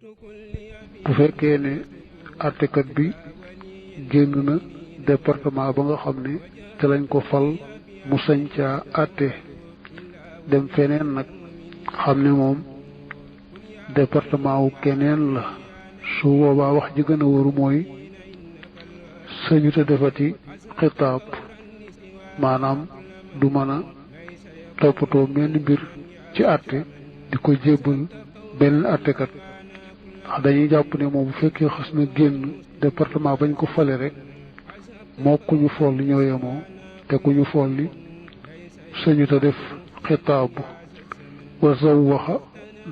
bu fekkee ne àttekat bi génn na département ba nga xam ne te lañ ko fal mu sañ caa àtte dem feneen nag xam ne moom département wu keneen la su boobaa wax ji gën a wóoru mooy sañu te defati xitaab maanaam du mën a toppatoo menn mbir ci àtte di ko jébbal beneen àttekat ndax dañuy jàpp ne moom bu fekkee xas na génn département bañ ko fale rek moo ku ñu folli ñoo yemoo te ku ñu folli sañu te def xitaabu wa zawwaxa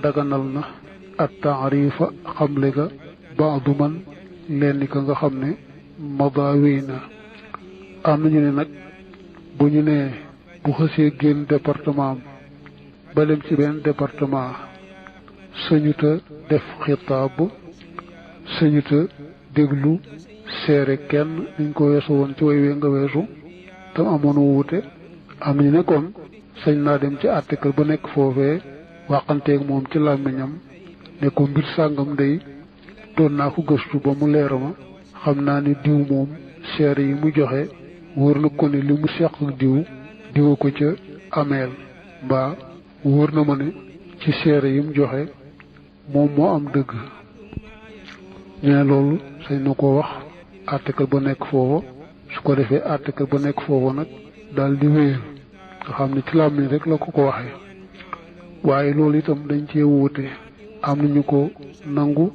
daganal na at taarifa xamle ga baadu man lenn ka nga xam ne madaawi na am nañu ne nag bu ñu nee bu xësee génn département am ba dem ci benn département sañuta def xitaab sañuta déglu seere kenn niñ ko weesu woon ci way wee nga weesu tam amoon wuute am ñu ne kon sañ naa dem ci àttekat ba nekk foofee waxanteeg moom ci làmmiñam ne ko mbir sàngam day doon naa ko gëstu ba mu leer ma xam naa ni diw moom seere yi mu joxe wóor na ko ne li mu seq diw ko ca ameel mbaa wóor na ma ne ci seere yi mu joxe moom moo am dëgg ñu ne loolu sañ na ko wax àttekat ba nekk foofa su ko defee àttekat ba nekk foofa nag daal di wéyal nga xam ne ci làmmiñ rek la ko waxee waaye loolu itam dañ cee wuute am na ñu ko nangu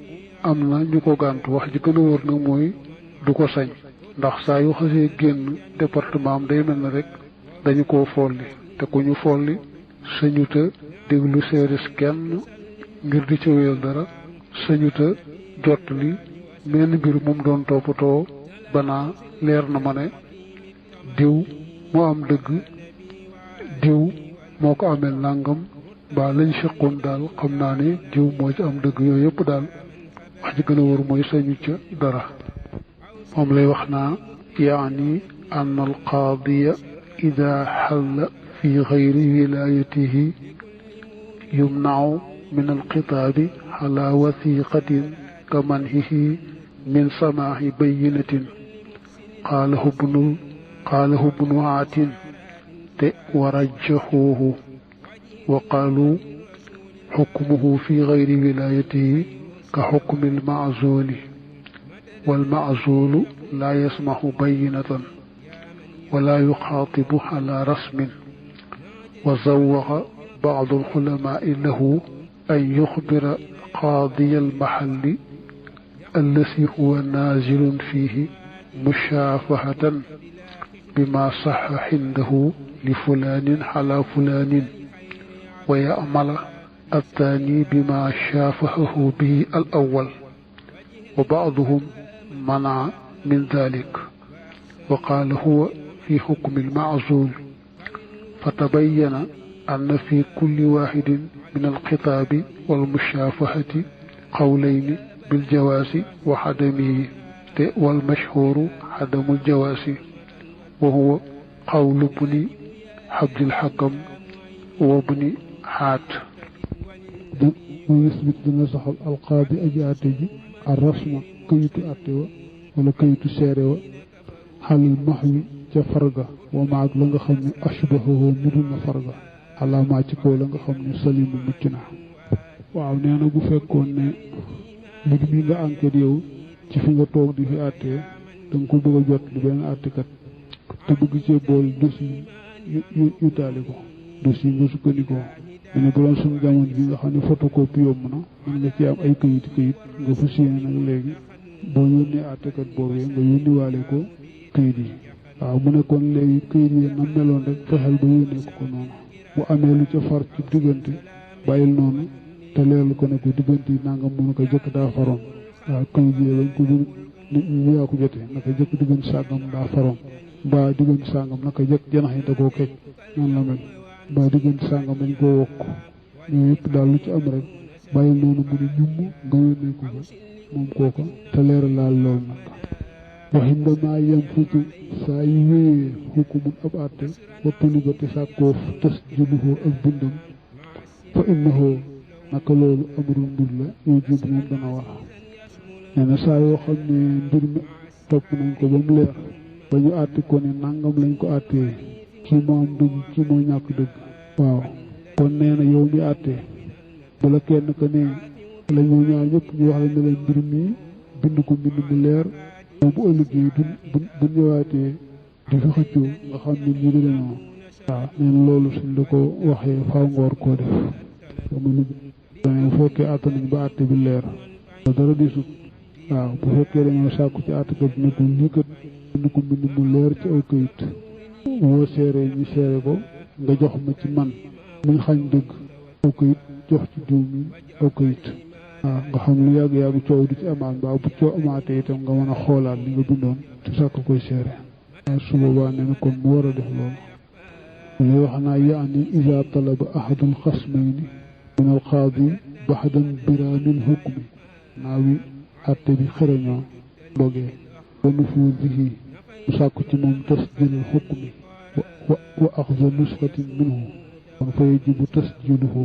am na ñu ko gàntu wax ji gën a wóor nag mooy du ko sañ ndax saa yu xasee génn département am day mel na rek dañu koo folli te ku ñu folli sañuta déglu seeris kenn ngir di ca wéyal dara sañuta jot li menn mbir moom doon toppatoo banaa leer na ma ne diw moo am dëgg diw moo ko amel nàngam ba lañ seqoon daal xam naa ne diw moo ci am dëgg yooyu yëpp daal wax ji gën a wóor mooy sañu ca dara moom lay wax naa yaani an al qaadiya ida xalla fi gayri wilayatihi yumnau min alxitaabi ala wasiqatin ka manhihi min samaahi bayinatin qaalahu bnu aatin te warajjaxuuhu wa qaalu xukmuhu fi gayri wilayatihi ka xukmi almaczuuli walmaczuulu laa yasmaxu bayinatan wala yuxaatibu ala rasmin wa zawwaqa baadu alxulamaai lahu an yuxbira qaadiya almaxalli allati huwa naazilun fiihi mushaafahatan bima saxa xindahu li fulaanin ala fulaanin wa yamala attaani bima shaafahahu bihi al awwal wa baaduhum manaa min dalik wa qaala huwa fi xukmi almaczuul fatabayyana anna fi kulli waaxidin min alxitaabi walmushaafahati qawlayni biljawaasi wa xadamihi te walmashhuuru xadamul jawaasi wa huwa qawlu bni xabdilxakam wa bni xaat mu yusbit dina saxal alqaadi aji àtte ji ar rasma këyitu àtte wa wala këyitu seere wa xalil maxwi ca farga wa maag la nga xam ne ashbahahu nudul na farga alaamaa ci kaw la nga xam ne salimu mucc na waaw nee na bu fekkoon ne mbir mi nga enquête yow ci fi nga toog di fi àttee da nga ko bëgg a jot li benn àttekat te bëgg cee bool dossier yu taali ko dossier nga sukkandikoo ne bu doon suñu jamono bi nga xam ne photocopie yomb na mën nga ci am ay këyit nga fas yéene nag léegi boo yónnee àttekat boobee nga yónniwaale ko këyit yi waaw mu ne kon léegi këyit yi na meloon rek fexeel ba yónnee ko noonu bu amee lu ca far ci diggante bàyyil noonu te leerlu ko ne ko diggante yi nangam mënu ko jëkk daa faroon waaw këyit yi bañ ko ñu yaa ko jotee naka jëkk diggante sàngam daa faroon mbaa diggante sàngam naka jëkk janax yi da koo kej noonu la mel mbaa diggante sàngam dañ koo wokk ñooyu yëpp daal lu ci am rek bàyyil noonu mu ne ñumm nga yónnee ko moom kooka te leeral laal loolu nag waxin damaa yem futu saa yu wéyee xukumun ab àtte wa tuliba te sàkkoof tës juluhoo ak bindam fa innahu naka loolu amrul mbir la yooyu jub moom dana wax nee na saa yoo xam ne mbir mi topp nañ ko ba mu leer ba ñu àtte ko ne nangam lañ ko àttee kii moo am dëgg kii moo ñàkk dëgg waaw kon nee na yow mi àttee bu la kenn ko ne la ñoo ñaar ñëpp ñu wax la ne leen mbir mi bind ko mbind mu leer moom bu ëllëgee bu ñëwaatee di fi xëccoo nga xam ne ñu di dañoo waaw nee na loolu suñ la ko waxee faaw nga war koo def sama liggéey bu fekkee àtte nañ ba àtte bi leer ba dara di sut waaw bu fekkee dañoo sàkku ci àttekat bi ne ko lii kat bind ko mbind mu leer ci aw këyit woo seeree ñi seere ko nga jox ma ci man muñ xañ dëgg aw këyit jox ci diw mi aw këyit waaw nga xam lu yàgg-yàgg coow du ci amaat mbaa bu coow amaatee itam nga mën a xoolaat li nga bindoon te sàkk koy seere su boobaa nee na kon mu war a def loolu lay wax naa yaani ida talaba ahadul xasmayni min al qaadi baxdan biraamil hukmi naa wi àtte bi xereñoo dogee wa nufuudihi mu sàkku ci moom tasjilal hukmi wa axza nusxatin minhu kon fa yajibu tasjiluhu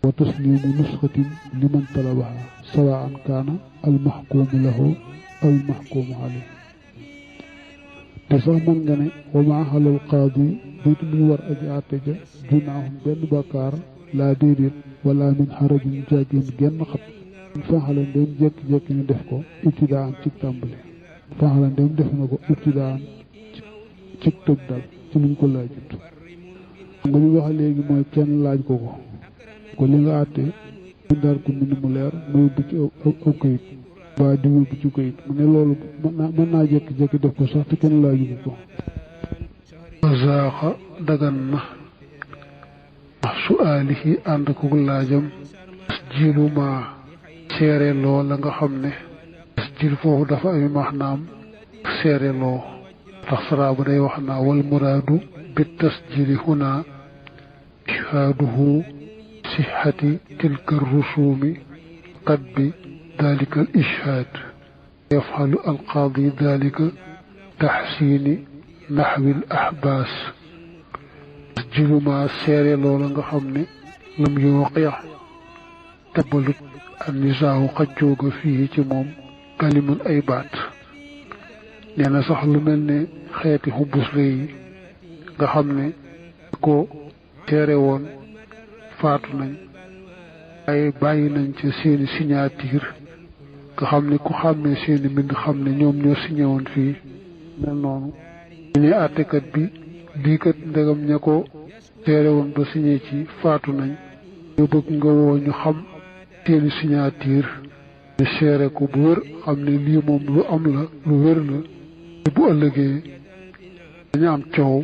wa taslimu nusxatin liman talabaha sawaan kaana almaxkuumu lahu aw almaxkuumu alayh te sax mën nga ne wa maa xalal qaadi déetu muy war aji àtte ja junaahum benn bàkkaar laa déedéet wala min xarajin jàggeen genn xat faxalan dem jékki-jékki ne def ko ibtidaan ci tàmbali faxalan dem def na ko ibtidaan ci tëb dal ci luñ ko laajut nga li wax léegi mooy kenn laaj ko li nga àtte bindaal ko mbind mu leer mu yóbbu ci aw këyit waa di yóbbu ci këyit mu ne loolu mën naa jékki-jékki def ko sax te kenn laaju ko wasaaxa dagan na ndax suaalihi ànd ko laajam tasjilu ma seere loo la nga xam ne tasjil foofu dafa ay maanaam seere loo ndax saraabu day wax naa wal muraadu bi tasjili huna ishhaaduhu sixati tilka rusuumi qad bi dalika al ishhaad yafxalu alqaadi dalika taxsiini naxwi al ahbaas tasjilu ma seere loo la nga xam ne lam yuqi tabalut an nisaahu xaccooga fii ci moom kalimun ay baat nee na sax lu mel ne xeeti xubbusle yi nga xam ne ko teere woon faatu nañ ay bàyyi nañ ci seeni signature nga xam ne ku xàmmee seeni mbind xam ne ñoom ñoo signé woon fii mel noonu ñu ne àttekat bi lii kat ndegam ña ko teere woon ba signé ci faatu nañ ñu bëgg nga woo ñu xam seeni signature ñu seere ko bu wër xam ne lii moom lu am la lu wér la te bu ëllëgee dañu am coow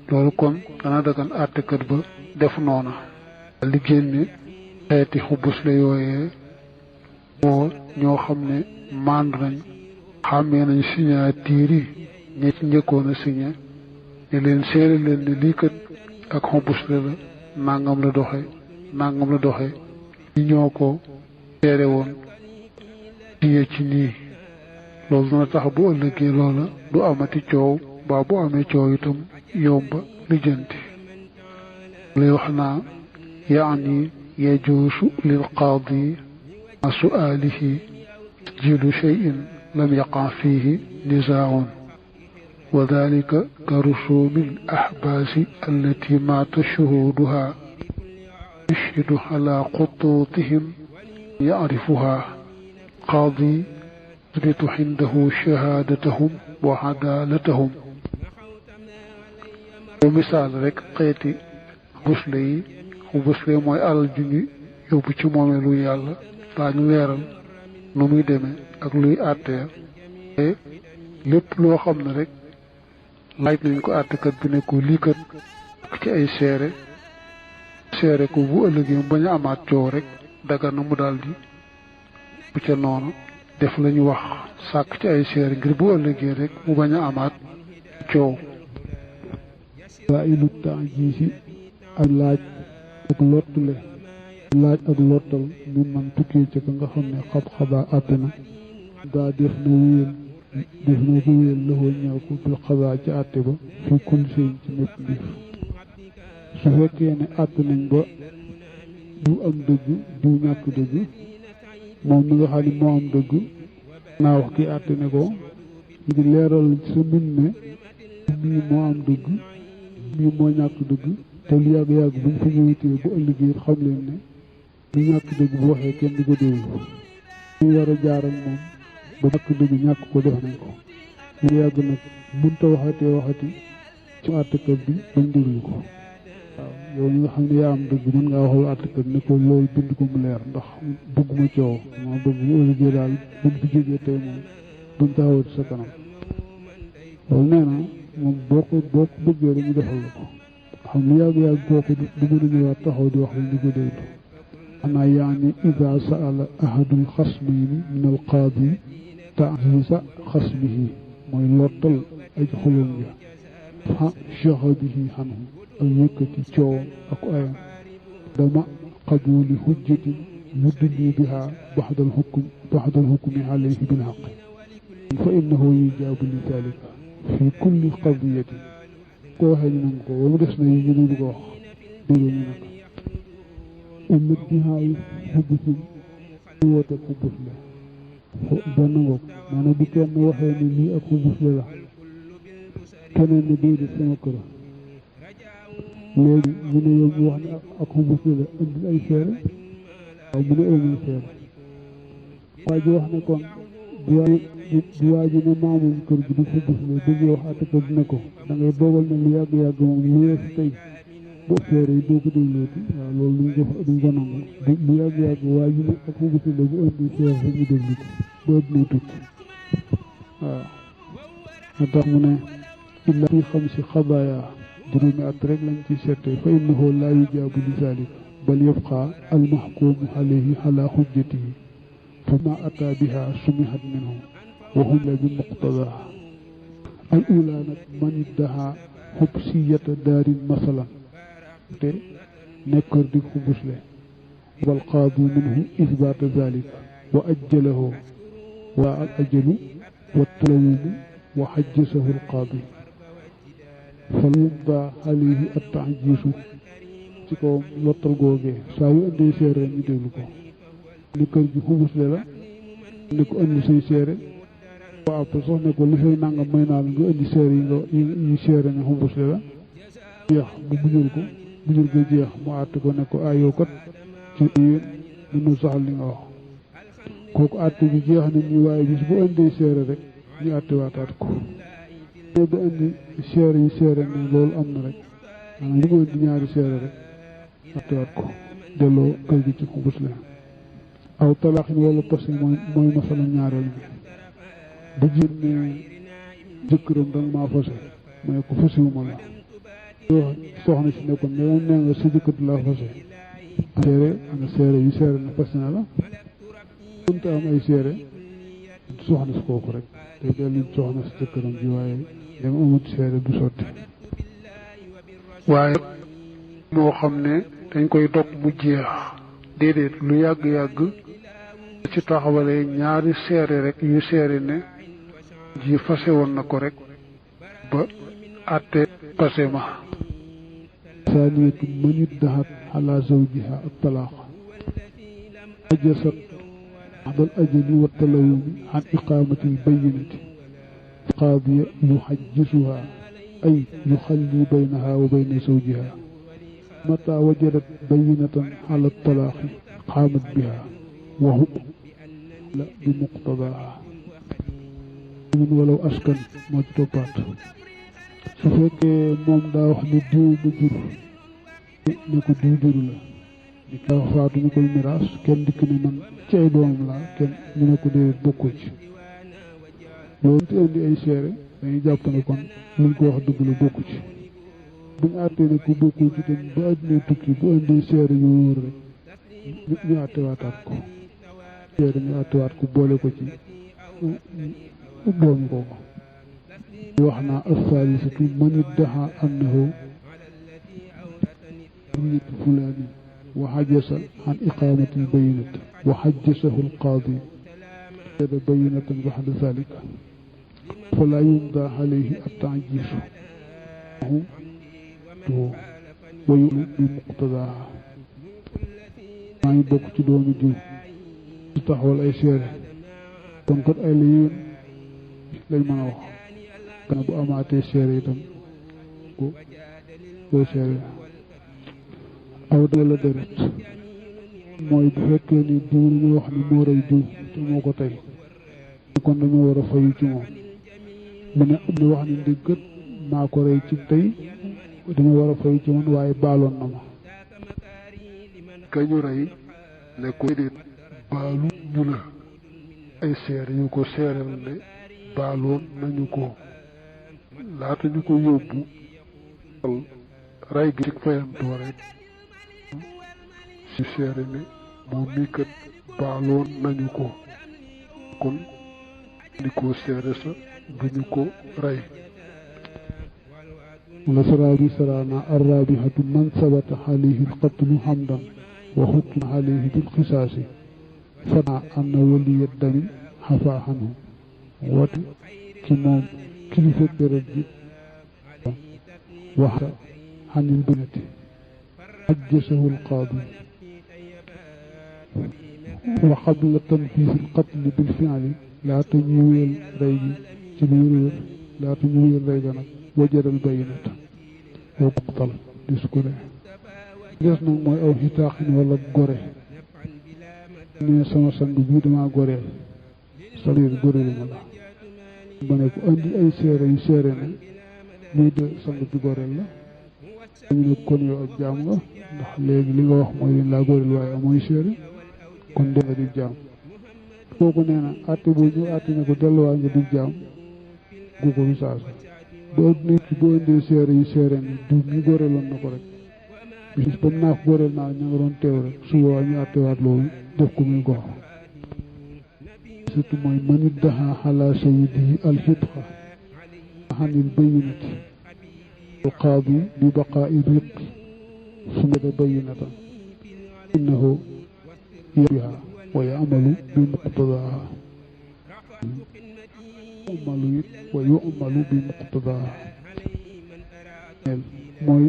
loolu kon dana dagan àttekat ba def noona li génne xeeti xubus la yooyee moo ñoo xam ne mànd nañ xàmmee nañ signature yi ña ci njëkkoon a signé ne leen seere leen ne lii kat ak xubus la nangam la doxe ñi ñoo ko seere woon signé ci nii loolu dana tax bu ëllëgee loola du amati coow mbaa bu amee coow itam yomba lijjanti lay wax naa yaani yajuusu lil qaadi ma suaalihi tasjilu cheyin lam yaqa fihi nisaaun wa dalika ka rusumi l ahbaasi allati maata shuhuuduha yashhadu ala xutuutihim yacrifuha qaadi yusbitu indahu shahaadatahum wa cadaalatahum bu misaal rek xeeti busle yi busle mooy alal ju ñu yóbbu ci moomeelu yàlla daañu leeral nu muy demee ak luy àttee te lépp loo xam ne rek laaj nañ ko àttekat bi ne ko lii kat ci ay seere ko bu ëllëgee mu bañ a amaat coow rek daga na mu daldi bu ca noonu def lañu wax sàkk ci ay seere ngir bu ëllëgee rek mu bañ a amaat coow waa ilu taajiisi ak laaj ak lottule laaj ak lottal min man tukkee ci ka nga xam ne xab-xabaa àtte na daa def na ko wéyal lëxoo ñëw ko bil xabaa ci àtte ba fi kul seen ci mépp mbir su fekkee ne àtte nañ ba du am dëgg du ñàkk dëgg moom mi nga xam ne moo am dëgg naa wax ki àtte ne ko ngir leeral ci sa mbind ne bii moo am dëgg bii moo ñàkk dëgg te lu yàgg-yàgg buñ fi ñëwitee bu ëllëgee xam leen ne lu ñàkk dëgg bu waxee kenn du ko déglu ñu war a jaar ak moom ba ñàkk dëgg ñàkk ko def nañ ko lu yàgg nag mënta waxati ci àttekat bi bañ déglu ko waaw yow ñi nga xam ne yaa am dëgg mën ngaa waxal àttekat ne ko loolu bind ko mu leer ndax bëgguma coow moo bëgg bu ëllëgee daal buñ fi jógee tey moom buñ taxawati sa kanam loolu nee na moom boo ko bëggee dañu defal la ko xam lu yàgg-yàgg kooku du mën a ñëwaat taxaw di wax lu ñu ko déglu xanaa yaani ida saala ahadul xasmayni min al qaadi tajiisa xasmihi mooy lottal aj xuloon ja fa shahadihi xanhu ak yëkkati coowam ak ayam dama qabuli hujjatin yudni biha baxdal hukmi alayhi bil xaq fa innahu yujaabu li dalika fi kulli qadiyatin ko waxee ñu nangu ko ba mu des na yi ñu ne ko wax déglu ñu nag ëllëg dihaayu xubbusin woote xubbus la benn ngoog maanaam bu kenn waxee ne lii ak xubbus la keneen ne déedéet sama kër léegi ñu ne yow ñu wax ne ak xubbus la indil ay seere waaw mu ne amul seere waa ji wax ne kon bu waa ji ne maamum kër gi du xubbus la bëgg wax àttekat bi ne ko da ngay dogal ne lu yàgg-yàgg moom lu weesu tey bu seere yi doo ko déglooti waaw loolu duñ ko nangu lu yàgg-yàgg waa ji ne ak xubbus la bu indi seere rek ñu déglu ko bu ëddina tukki waaw moo tax mu ne illa fi xamsi xabaaya juróomi at rek lañ ci seete fa innahu laa yujaabu li zalik bal yabqa al mahkumu alayhi ala xujjatihi fa ma ata biha sumihat minhu wa hum la bi muqtadaha al ula nag man iddaha xubsiyata daarin masalan te nekkër di xubusle wal qaadi minhu isbaata zalik wa ajjalahu wa al ajalu wa talawumu wa xajjasahu al qaadi fal yumda alayhi at taxjiisu ci kaw lottal googee saa yu indee seere ñu déglu ko ni kër gi xubusle la ne ko indi say seere waaw après sax ne ko li fay nangam may naa la nga indi seere yi seere ne xubusle la jeex mu muñul ko jeex mu àtte ko ne ko yow kat ci yéen mënu saxal li nga wax kooku àtte bi jeex na ñu waaye bis bu indee seere rek ñu àtte waataat ko te bu indi seere yi seere ne loolu am na rek maanaam li nga indi ñaari seere rek àtte waat ko delloo kër gi ci xubusle aw talaaxin wala pasi mooy masala ñaareel bi bu jigéen ne jëkkëram danga maa fase mu ne ko fasiwuma la wax soxna si ne ko ne nee nga sa jëkkër laa fase seere ana seere yi seere na fase na la mënta am ay seere soxna si kooku rek te delluñ soxna si jëkkëram ji waaye dama amut seere du sotti waaye moo xam ne dañ koy dog mu jeex déedéet lu yàgg-yàgg ci taxawalee ñaari seere rek yu seere ne ji fase woon na ko rek ba àtte pase ma saaniyatu man iddahat ala zawjiha ak talaax ajasat baxdal ajali wa talawumi an iqaamati albayinati qaadiya yuxajjisuha ay yuxalli baynaha wa bayna zawjiha mata wajadat bayinatan ala talaaxi qaamat biha wa hum la bi muqtadaha min walaw askan moo ci toppaat su fekkee moom daa wax ne diw ma jur ne ko diw juru la di ka wax faatu ñu koy miraas kenn dikk ne man ci ay doomam laa kenn ñu ne ko déedéet bokkul ci loolu te indi ay seere dañuy jàpp ne kon luñ ko wax dëgg la bokku ci buñu àttee ne ku bokkul ci tam ba àddina tukki bu indi seere yu wóor rek ñu àttewaataat ko seere ñu àttewaat ko boole ko ci doomi kooku wax naa alfaalisatu man iddaha annahu niyatu fulani wa xajasa an iqamati albayinati wa xajasahu alqaadi jada bayinatan baxda dalika fala yumda alayhi attajisu wa yulu bi muqtadaha maa ngi bokk ci doomi diw di taxawal ay seere kon kat ay la yéen lañ mën a wax gannaaw bu amaatee seere itam boo seere aw dala deret mooy bu fekkee ni diw li ñu wax ni moo rey diw te moo ko tey kon dañoo war a fayu ci moom mu ne am ni wax ni ndiggat maa ko rey ci tey dañoo war a fayu ci man waaye baaloon na ma ka ñu rey ne ko déedéet baalu ñu la ay seere yu ko seereel ne baaloon nañu ko laata ñu ko yóbbu rey gi ci fayantoo rek ci seere ne moom mii kat baaloon nañu ko kon di ko seere sa duñu ko rey la saraa bi saraana arrabihatu man sabata alayhi alqatlu hamdan wa xukma alayhi bilqisaasi fana anna waliya dami xafa anhu wati ci moom kilifa deret ji waxta xanil binati ajjasahu alqaadi wa qabla tanfiisi alqatli bilfiali laata ñu wéyal rey gi ci luy réer laata ñu wéyal rey ga nag wajaral bayinata boo buqtal dis ko ne des nag mooy aw xitaaxin wala gore ne sama sang bii dama goreel salir goreelu ma la ba ne ko andi ay seere yu seere ne muy de sang bi goreel la ñu ne kon yow ak jaam nga ndax léegi li nga wax mooy leen laa goreel waaye amooy seere kon de nga di jaam kooku nee na àtte bu ñu àtte ne ko delluwaay nga di jaam gu ko fi saasa boo nit ki boo indee seere yu seere ne diw ñu goreeloon na ko rek bis ba mu naa ko goreel naa ña nga doon teew rek su boobaa ñu àttewaat loolu def ko muy gor surtout mooy man iddaha ala sayyidihi alxitqa anil bayinati alqaadi bi baqaa'i riqi sumada bayinatan innahu biha wa ya'malu bi muqtadaha wa yu'malu bi muqtadaha mooy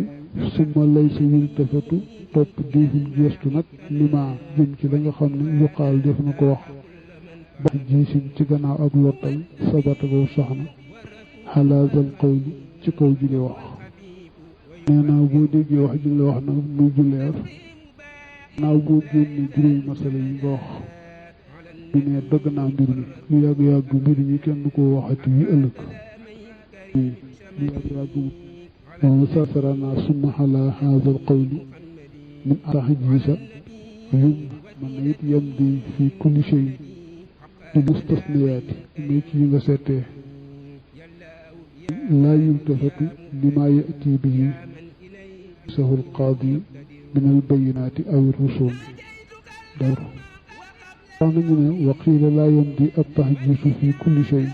summa laysa yultafatu topp diiful gestu nag lima jëm ci la nga xam ne yuqaal def na ko wax bax jiisin ci gannaaw ak lottal sabata go soxna xalaasal qawli ci kaw ji li wax nee naa boo déggee wax ji la wax nag muy julleer naaw boo génne juróomi masala yi nga wax bi ne dëgg naa mbir mi lu yàgg-yàgg mbir mi kenn du ko waxati yi ëllëg lu yàgg-yàgg moom sarsarana summa ala haazal qawli min taxjiisa yum man na it yem di fi kulli shay di mustasniyaati may ci yi nga seetee laa yultafatu lima yati bihi sahu alqaadi min albayinaati aw rusul dar wax nañu ne wa qiila laa yemdi ab taxjiisu fi kulli shay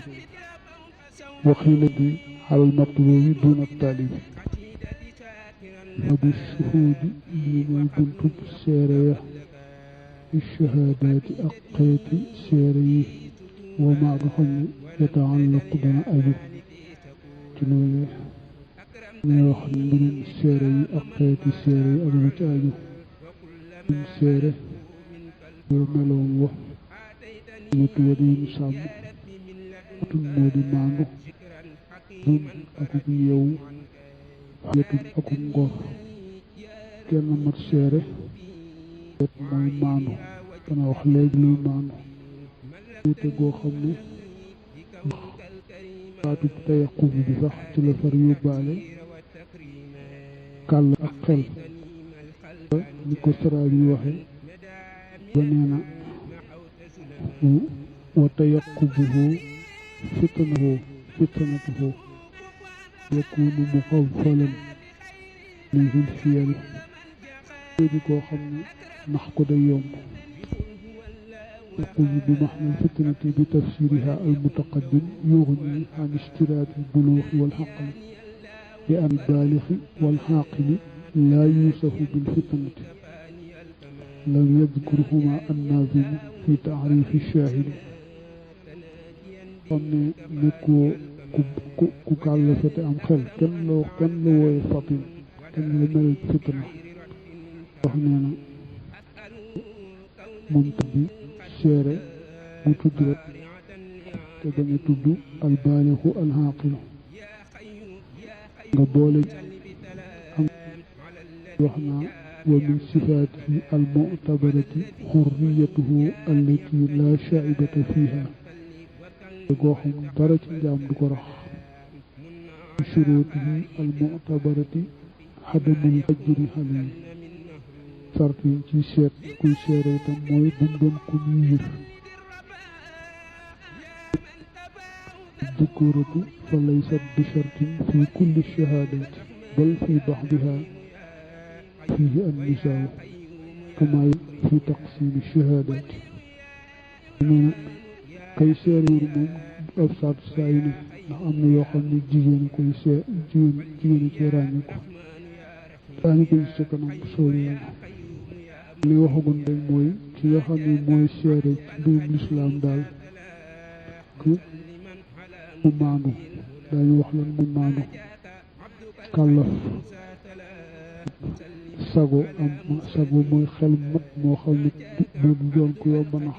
wa qiila di ala almatlubi duna taalibi wa bi shuhuudi lii mooy buntub seere ya bi shahaadaati ak xeeti seere yi wa maa nga xam ne yataallaqu dana aju ci loolu ñuy wax mbirum seere yi ak xeeti seere yi ak lu ci aju ñu seere yoo meloom wa ñetti wa di ñu sàmm atum moo di maandu dun akuk yeewu yetum akuk ngor kenn mat seere yet mooy maandu dana wax léegi luy maandu wuute goo xam ne baatub tayaqub bi sax ci la far yóbbaale kàll ak xel ni ko sara bi waxe ba nee na wa tayaqubuhu fitnatuhu yakunu muxawfalan lihil fiyal léegi koo xam ne nax ko day yomb يقول بمعنى الفتنة بتفسيرها المتقدم يغني عن اشتراط البلوغ والعقل لأن البالغ والعاقل لا يوصف بالفتنة لم يذكرهما الناظم في تعريف الشاهد xam ne nekkoo ku kàllafate am xel kenn la wooye fatin kenn la mel fitna wax nee na muntabi seere mu tudd rek te bañ a tudd albaalixu alxaaqilu nga boole am wax naa wa min sifaatihi almu'tabarati xurriyatuhu allati la shaibata fiha goo xam dara ci njaam du ko rax shuruutihi almu'tabarati xadamul fajri xale yi sart yi ci seet kuy seere itam mooy bu mu doon ku ñuy yër dukuratu fa laysat bi shartin fi kulli shahaadati bal fi baxdiha fihi annisaaw kama fi taqsimi shahaadati nee na kay seere yër moom ab sart saa yu ne ndax am na yoo xam ne jigéen koy see jigéen ci ràññi ko daañu koy sa kanam sóori yàlla li waxagun rek mooy ki nga xam ne mooy seere ci mbirum lislaam daal ku mu maandu daañu wax lan mu maandu kàllaf sago am sago mooy xel mat moo xam ne du doon ku yomb nax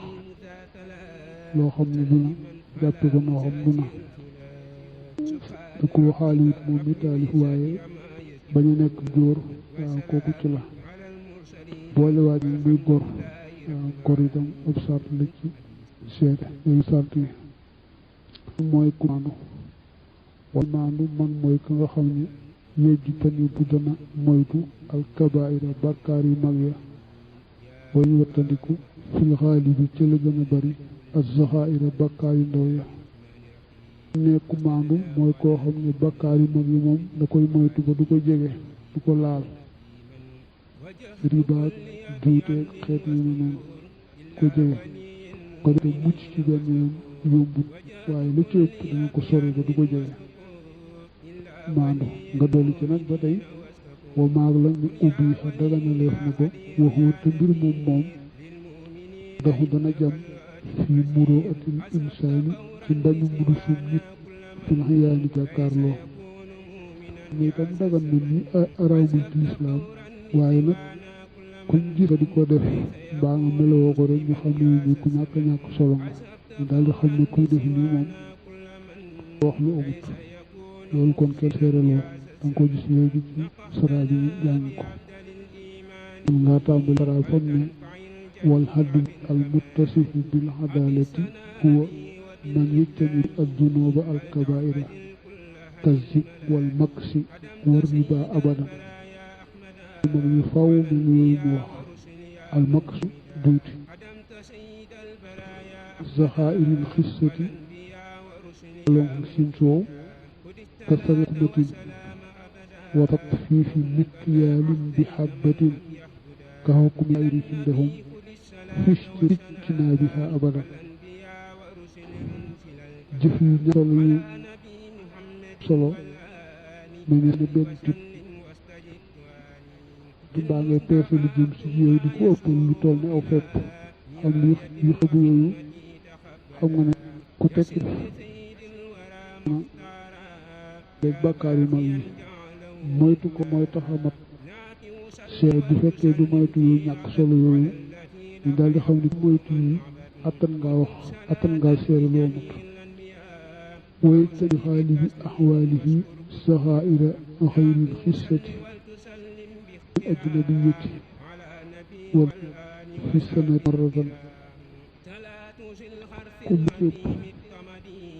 loo xam ne dina jàppe ko noo xam du na te ku waxaale it moom mi taalif waaye bañ a nekk góor waaw kooku ci la boole waaj yi muy gor waaw gor itam ab sart la ci seet yooyu sart yi mooy ku maandu wal maandu man mooy ka nga xam ne yejju tani bu dana moytu alkabaira bàkkaar yu mag ya wañu wattandiku fil xaalibi ci la gën a bari azzaxaira bàkkaar yu ndaw ya ne ku maandu mooy koo xam ne bàkkaar yu mag yi moom da koy moytu ba du ko jege du ko laal ribaat juuteeg xeet yu ne noonu ko jege ko defee mucc ci benn yoon yombut waaye lu ci ëpp danga ko sori ba du ko jege maandu nga dolli ci nag ba tey wa maag la ñu ubbi xa daganaleef na ko waxuur te mbir moom daxu dana jam fii muroo atil insaani ci mbañu mudu sum nit fil xiyaani jàkkaarloo ni itam dagan na ni araamul ci lislaam waaye nag kuñ gis di ko def mbaa nga meloo ko rek ñu xam ne ni ku ñàkk solo nga ñu daal di xam ne kuy def lii moom wax lu amut loolu kon kenn seereloo danga ko gis léegi ci sara bi jàng ko mun ngaa tàmbali sara fam ne wal haddu al muttasifu bil adalati huwa man yajtani ad dunuba al kabaira kazib wal maksi war riba abadan moom yu faw mu yooyu mu wax al maksu duuti zaxairil xissati lon sin soow ka sarixmatin wa tatfiifi mikyaalin bi xabbatin ka xukmi ayri indahum ijtinaabiha abadan jëf yu solo mel ne benn tip du mbaa ngay peese lu jëm si yooyu di ko ëppal lu toll ne aw fepp xam ni yu xëbu yooyu xam nga ne ku tekk léeg bàkkaar yu mag yi moytu ko mooy tax a mat seet bu fekkee du moytu yu ñàkk solo yooyu ñu daal di xam ne moytu yi attan ngaa seere loo mat woy tani xaalibi axwaalihi saxaira xayril xissati ajnabiyati wal fi sanati marratan ku mu yëpp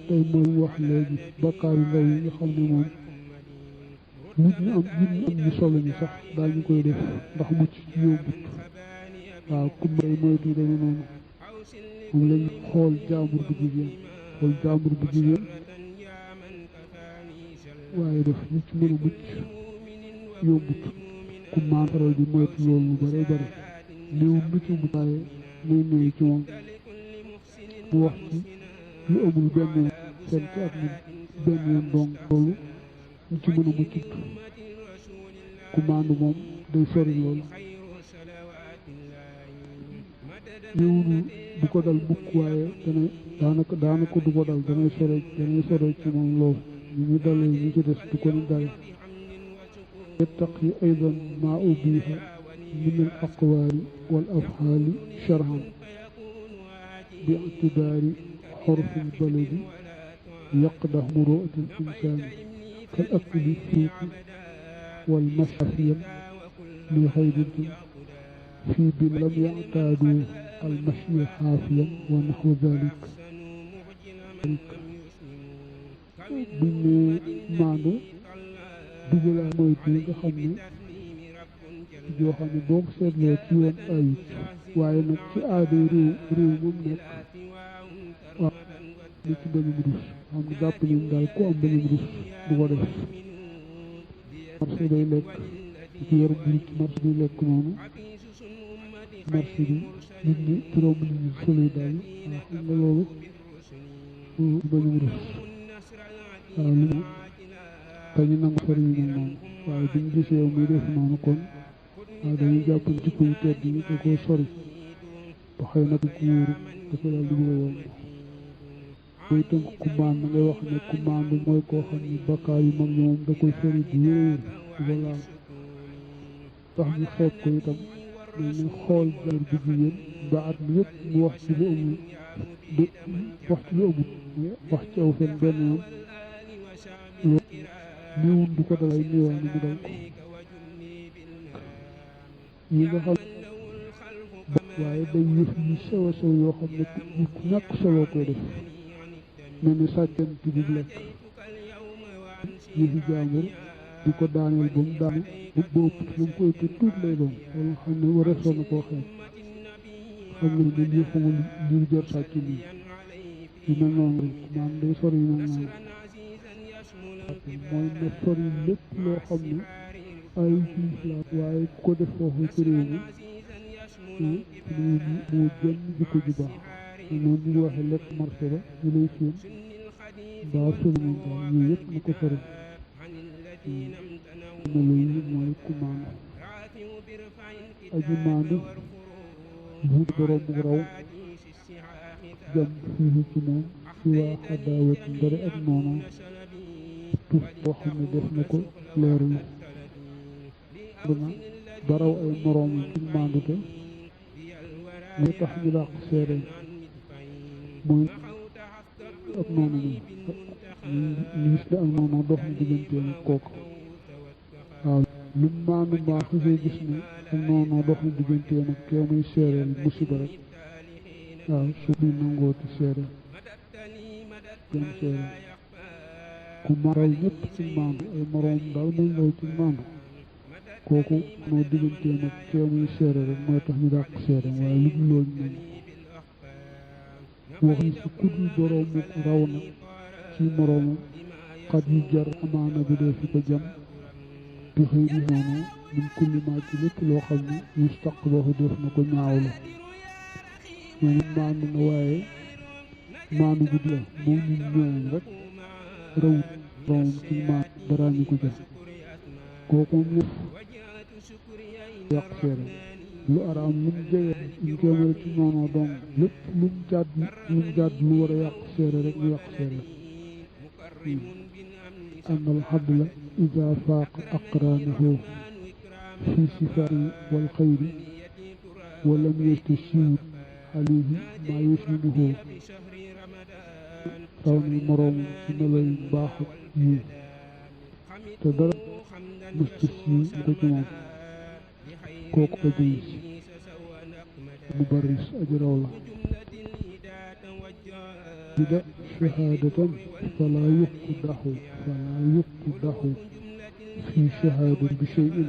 tey mooy wax léegi bàkkaar yu ndaw yi nga xam ne moom nit ñi am ñu solo ñi sax daal ñu koy def ndax mucc ci yombut waaw ku may moytu dama noonu moom lañ xool jaambur bu jigéen waaye def ñu ci mën a mucc yombut ku maan faral di moytu loolu lu bare bare néew na ci mu waaye muy néew ci moom mu wax ci lu amul benn seen ci at mi benn yoon dong loolu ñu ci mën a muccut ku maandu moom day sori loolu néewnu du ko dal mukk waaye daanaka du ko dal danay sore ci moom loolu ñu dalee ñu ci des du ko ni dale yattaqi aydan maa ubiha من الأقوال والأفعال شرعا باعتبار حرف البلد يقدح مروءة الإنسان كالأكل السوق والمشي لغير في بن لم يعتادوا المشي حافيا ونحو ذلك بن معنو دجلا مويتو nga xamni joo xam ne boo ko seetloo ci yoon ayut waaye nag ci aada réew moom nekk waaw li ci bañum rus xam ne jàpp nañ daal ku am bañum rus du ko def marché day lekk ci yor bu ci marché day lekk noonu marché bi nit ñi turam nit ñi soloy daal waaw xam nga loolu bañum rus waaw lu mu dañu nangu sori yu mel noonu waaye buñ gisee muy def noonu kon waaw dañuy jàpp ci kuy tedd yi da koo sori ba xëy na du ko wóoru dafa daal di bëgg a yomb booy tënk ku maan na ngay wax ne ku maan bi mooy koo xam ne bakkaar yu mag moom da koy sori bu wéer du ko laal tax ñu xeeb ko itam mais ñu xool jar bu jigéen ba at mi yëpp mu wax ci lu amul wax ci lu amul wax ci aw fen benn yoon loolu néewul du ko dalay néewaa ni mu dal ko yi nga xam waaye day yëf yi sew a sew yoo xam ne nit ku ñàkk solo koy def mel ni sàccanti bu lekk yëfi jaambur di ko daaneel ba mu daanu bu ëpp lu mu koy te tuut lay doon wala xam ne war a sonn koo xeeb xam ne ne lii xamul li jar sàcc lii yu mel noonu rek maanaam day sori yu mel noonu mooy na sori lépp loo xam ne ay ci islaam waaye ku ko def foofu ci réew mi moo gën jikko ju baax noonu ñu waxee lekk marché ba ñu lay séen mbaa sori moom daal yooyu yëpp na ko sori melo yi mooy ku maandu aji maandu bu borom raw jam fii ci moom si waa xadaawat ndare ak noonu tuf boo xam ne def na ko leerul dana baraw ay moroom ci maandute li tax ñu dàq seede mooy ak noonu ñu gis ne ak noonu dox na digganteem ak kooku waaw lu maandu mbaa xasee gis ne ak noonu dox na digganteem ak kee muy seereel musiba rek waaw su muy nangooti seede kenn seede ku maral ñëpp ci maandu ay moroom daal muy ndaw ci maandu kooku moo digganteem ak kee muy seere rek mooy tax ñu dàq seere waaye lu dul loolu moom wax ni si kudul boroomu raw na ci moroomam xat yu jar amaana bi dee fi ko jam bi xëy di noonu min kulli maa ci lépp loo xam ne yustaqbahu def na ko ñaawlu ñooñu maandu na waaye maandu gud la moom ñun ñooñu rek rawut boromam ci maandu daraa ñu ko jam kooku moom yàq seere lu araam lu mu jege ñu jéemale ci noonu donc lépp lu mu jàdd lu war a yàq seere rek ñu yàq seere أن الحبل إذا فاق أقرانه في صفاء والخير ولم يستشير عليه ما يشينه كون المروم في ملوي باخ تدر مستشير بجمع كوك أجيس مبرس أجراولا بدأ شهادة فلا يقدح في شهادة بشيء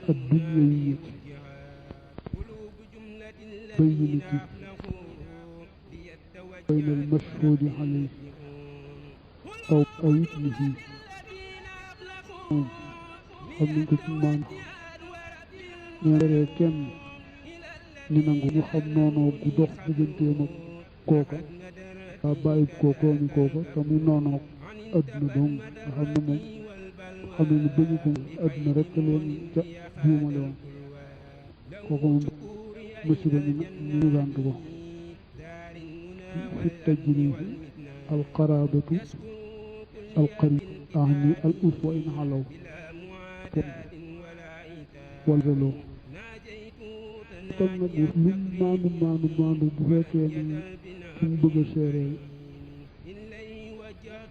الدنيوية بينة بين المشهود عليه أو ابنه xam nañ ko ci maan ñaaree kenn ñu nangu ñu xam noonu gu dox digganteem ak kooka waa bàyyi kookoo ni kooka te muy noonu adduna dong nga xam ne moom xam ne ni bëggu ko adduna rek leen ca juumale woon kooka moom musiba ñu gànt ko fi tajrihi alqarabatu alqarib ahni al uswa in xalaw wala loo tam nag lu maandu bu fekkee ni suñ bëgg a seeree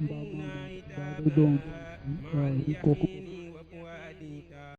mbaa day doon waaw kooku